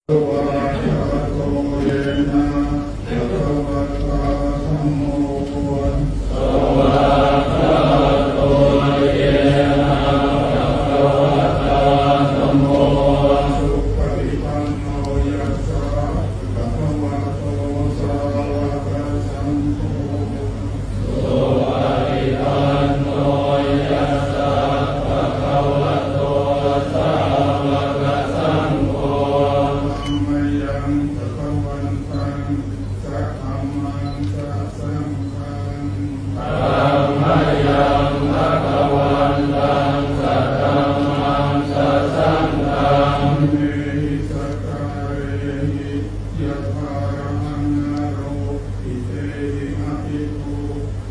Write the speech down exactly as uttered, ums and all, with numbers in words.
Svākkhāto yena bhagavatā dhammo. Supaṭipanno yassa bhagavato sāvakasaṅgho. Mayaṃ bhagavantaṃ sadhammaṃ sasaṅghaṃ. Imehi sakkārehi yathārahaṃ āropithehi abhipūjayāma.